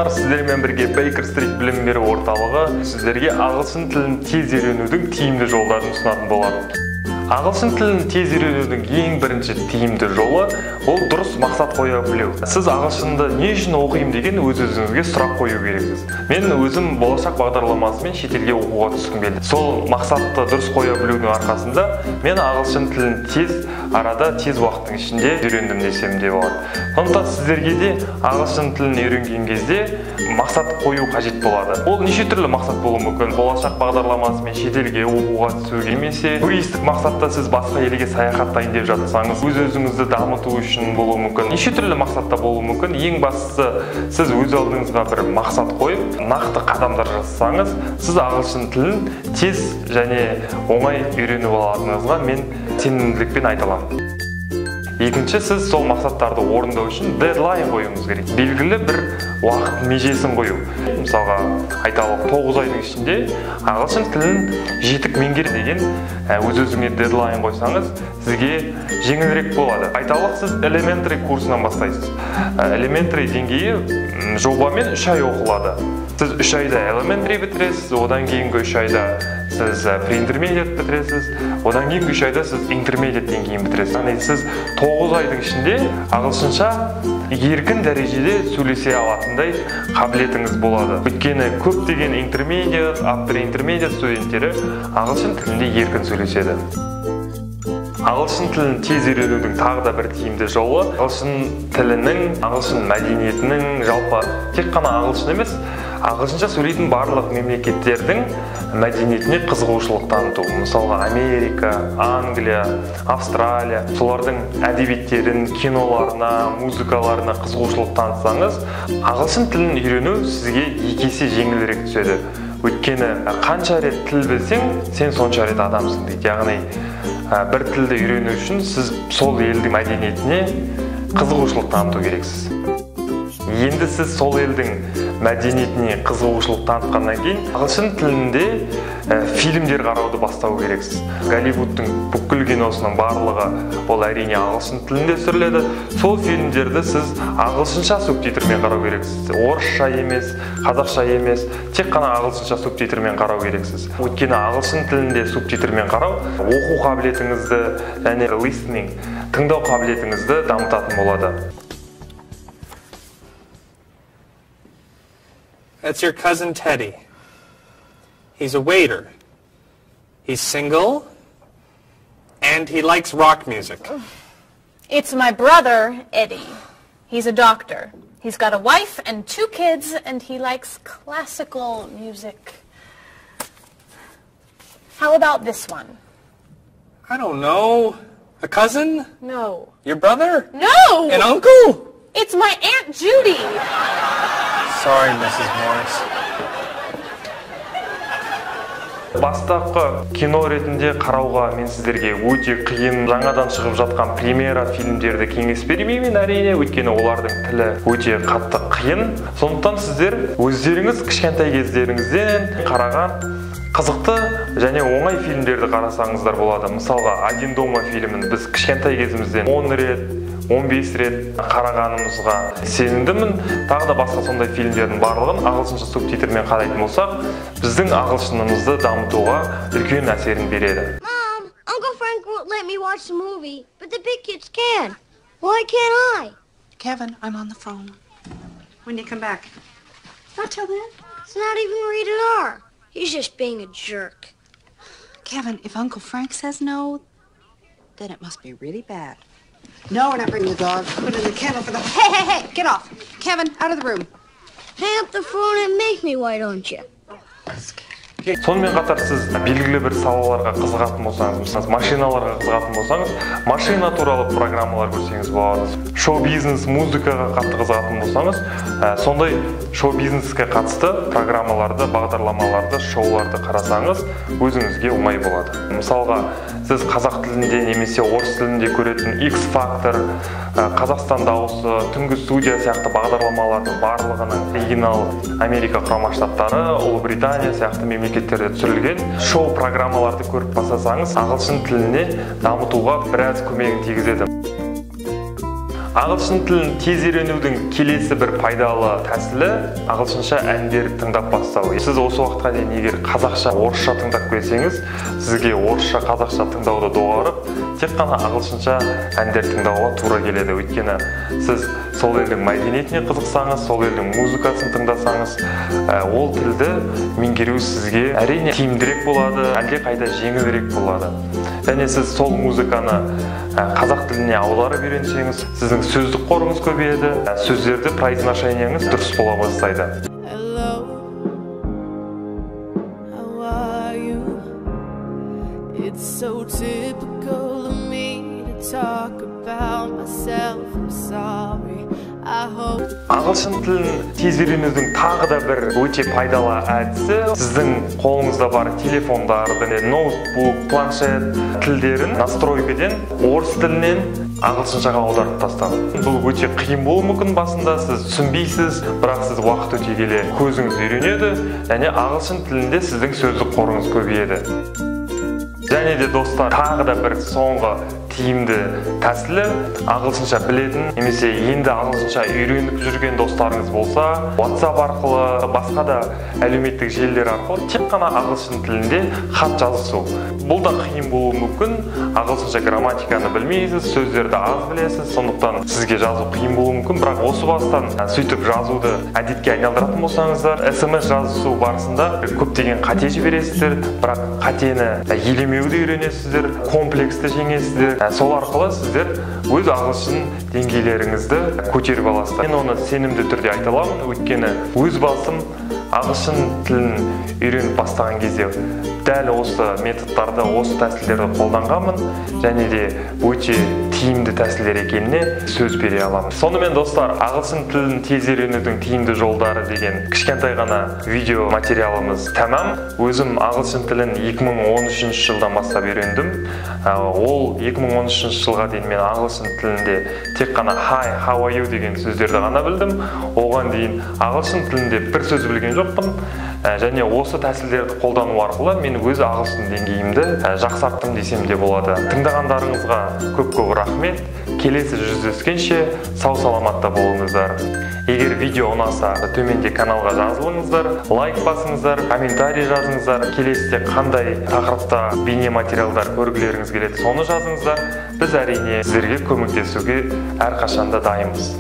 Достар, сіздермен бірге Baker Street білім беру орталығы сіздерге ағылшын тілін тез үйренудің тиімді жолдарын ұсынатын болады. Ағылшын тілін тез үйренудің ең бірінші тиімді жолы ол дұрыс мақсат қоя білу. Сіз ағылшынды не үшін оқимын деген өз-өзіңізге сұрақ қою керексіз. Мен өзім болашақ бағдарламасымен шетелге оқуға түскім келді. Сол мақсатты дұрыс қоя білудің арқасында мен ағылшын тілін тез арада, тез уақыттың ішінде үйрендім десем де болады. Сондықтан сіздерге де ағылшын тілін үйренген кезде мақсат қою қажет болады. Ол неше түрлі мақсат болуы мүмкін. Болашақ бағдарламасымен шетелге оқуға түсу немесе туристік мақсатта сіз басқа елге саяхаттайын деп жатсаңыз, өз-өзіңізді дамыту үшін болуы мүмкін. Неше түрлі мақсатта болуы мүмкін. Ең бастысы, сіз өз алдыңызға бір мақсат қойып, нақты қадамдар жасасаңыз, сіз ағылшын тілін тез және оңай үйреніп алатыныңызға мен сенімділікпен айта аламын. Екінші, сіз сол мақсаттарды орындау үшін дедлайн қоюыңыз керек. Белгілі бір уақыт межесін қою. Мысалға, айталық, 9 айдың ішінде ағылшын тілін жетік меңгер деген өз-өзіңе дедлайн қойсаңыз, сізге жеңілірек болады. Айталық, сіз elementary курсынан бастайсыз. Elementary деңгейі жобамен 3 ай оқылады. Сіз 3 айда elementary бітіресіз, одан кейінгі 3 айда сіз pre-intermediate бітіресіз, одан кейінгі 3 айда сіз intermediate деңгейін бітіресіз. Яғни сіз 9 айдың ішінде ағылшынша еркін дәрежеде сөйлесе алатындай қабілетіңіз болады. Өйткені көптеген intermediate, upper intermediate студенттері ағылшын тілінде еркін сөйлеседі. Ағылшын тілін тез үйренудің тағы да бір тиімді жолы ағылшын тілінің, ағылшын мәдениетінің, жалпы тек қана ағылшын емес, ағылшынша сөйлейтін барлық мемлекеттердің мәдениетіне қызығушылық таныту. Мысалға, Америка, Англия, Австралия, солардың әдебиеттерін, киноларына, музыкаларына қызығушылық танытсаңыз, ағылшын тілін үйрену сізге екі есе жеңілірек түседі. Өйткені қанша рет тіл білсең, сен сонша рет адамсың дейді. Яғни бір тілді үйрену үшін сіз сол елдің мәдениетіне қызығушылық таныту керексіз. Енді сіз сол елдің мәдениетіне қызығушылық танытқаннан кейін ағылшын тілінде фильмдер қарауды бастау керексіз. Голливудтың бүкіл киносының барлығы ол әрине ағылшын тілінде түсіріледі. Сол фильмдерді сіз ағылшынша субтитрмен қарау керексіз. Орысша емес, қазақша емес, тек қана ағылшынша субтитрмен қарау керексіз. Өйткені ағылшын тілінде субтитрмен қарау оқу қабілетіңізді және listening, тыңдау қабілетіңізді дамытатын болады. That's your cousin Teddy. He's a waiter. He's single, and he likes rock music. It's my brother, Eddie. He's a doctor. He's got a wife and 2 kids, and he likes classical music. How about this one? I don't know. A cousin? No. Your brother? No! An uncle? It's my Aunt Judy. Sorry, Mrs. Morris. Бастапқы кино ретінде қарауға мен сіздерге өте қиын, жаңадан шығып жатқан премьера фильмдерді кеңес бермеймін әрине, өйткені олардың тілі өте қатты қиын. Сондықтан сіздер өздеріңіз кішкентай кездеріңізден қараған қызықты және оңай фильмдерді қарасаңыздар болады. Мысалға, Один дома фильмін біз кішкентай кезімізден 10 рет, 15 рет қарағанымызға сенімдімін. Тағы да басқа сондай фильмдердің барлығын ағылшынша субтитрмен қарайтын болсақ, біздің ағылшынымызды дамытуға үлкен әсерін береді. Mom, Uncle Frank won't let me watch the movie, but the big kids can. Why can't I? Kevin, I'm on the phone. When do you come back? Not till then. It's not even rated R. He's just being a jerk. Kevin, if Uncle Frank says no, then it must be really bad. No, we're not bringing the dog. Put it in the kennel for the... Hey, hey, hey, get off. Kevin, out of the room. Hang up the phone and make me, why don't you? Сонымен қатар сіз белгілі бір салаларға қызығатын болсаңыз, мысалы машиналарға қызығатын болсаңыз, машина туралы программалар көрсеңіз болады. Шоу-бизнес, музыкаға қатты қызығатын болсаңыз, сондай шоу-бизнеске қатысты программаларды, бағдарламаларды, шоуларды қарасаңыз, өзіңізге оңай болады. Мысалға, сіз қазақ тілінде немесе орыс тілінде көретін X Factor, Қазақстан дауысы, түнгі студия сияқты бағдарламалардың барлығының оригинал Америка Құрама Штаттары, Ұлыбритания сияқты мемлекеттерде түсірілген шоу программаларды көріп бастасаңыз, ағылшын тіліне дамытуға біраз көмегін тигізеді. Ағылшын тілін тез үйренудің келесі бір пайдалы тәсілі ағылшынша әндер тыңдап бастау. Сіз осы уақытқа дейін егер қазақша, орысша тыңдап келсеңіз, сізге орысша, қазақша тыңдауды доғарып, тек қана ағылшынша әндер тыңдауға тура келеді. Өйткені сіз сол елдің мәдениетіне қызықсаңыз, сол елдің музыкасын тыңдасаңыз, ол тілді меңгеру сізге әрине тиімдірек болады, әлдеқайда жеңілірек болады. Және сіз сол музыканы қазақ тіліне аударып үйренсеңіз, сіздің сөздік қорыңыз көбейеді, сөздерді произношениеңіз дұрыс бола бастайды. Hello, how are you? It's so typical of me to talk about myself. I'm sorry. I hope. Ағылшын тілін тез үйренудің тағы да бір өте пайдалы әдісі сіздің қолыңызда бар телефондарды, ноутбук, планшет тілдерін настройкадан орыс тілінен ағылшыншаға аударып тастау. Бұл өте қиын болуы мүмкін басында, сіз түсінбейсіз, бірақ сіз уақыт өте келе көзіңіз үйренеді және ағылшын тілінде сіздің сөздік қорыңыз көбейеді. Және де достар, тағы да бір соңғы тиімді тәсілі ағылшынша білетін немесе енді ағылшынша үйреніп жүрген достарыңыз болса, WhatsApp арқылы, басқа да әлеуметтік желілер арқылы тек қана ағылшын тілінде хат жазысу. Бұл да қиын болуы мүмкін. Ағылшынша грамматиканы білмейсіз, сөздерді аз білесіз, сондықтан сізге жазу қиын болуы мүмкін. Бірақ осы бастан сөйтіп жазуды әдетке айналдыратын болсаңыздар, SMS жазысу барысында көптеген қате жібересіздер, бірақ қатені елемеуді үйренесіздер, комплексті жеңесіздер. Сол арқылы сіздер өз ағылшын деңгейлеріңізді көтеріп аласыздар. Мен оны сенімді түрде айта аламын, өйткені өз басым ағылшын тілін үйреніп бастаған кезде дәл осы методтарды, осы тәсілдерді қолданғанмын және де өте тиімді тәсілдер екеніне сөз бере аламын. Сонымен достар, ағылшын тілін тез үйренудің тиімді жолдары деген кішкентай ғана видео материалымыз тәмам. Өзім ағылшын тілін 2013 жылдан бастап үйрендім. Ол 2013 жылға дейін мен ағылшын тілінде тек қана hi, how are you деген сөздерді ғана білдім. Оған дейін ағылшын тілінде бір сөз білген жоқпын. Және осы тәсілдерді қолдану арқылы мен өз ағылшын деңгейімді жақсарттым десем де болады. Тыңдағандарыңызға көп-көп рахмет. Келесі жүздескенше сау-саламатта болыңыздар. Егер видео ұнаса, төменде каналға жазылыңыздар, лайк басыңыздар, комментарий жазыңыздар. Келесіде қандай тақырыпта бейне материалдар көргілеріңіз келеді, соны жазыңыздар. Біз әрине сіздерге көмектесуге әрқашанда дайынбыз.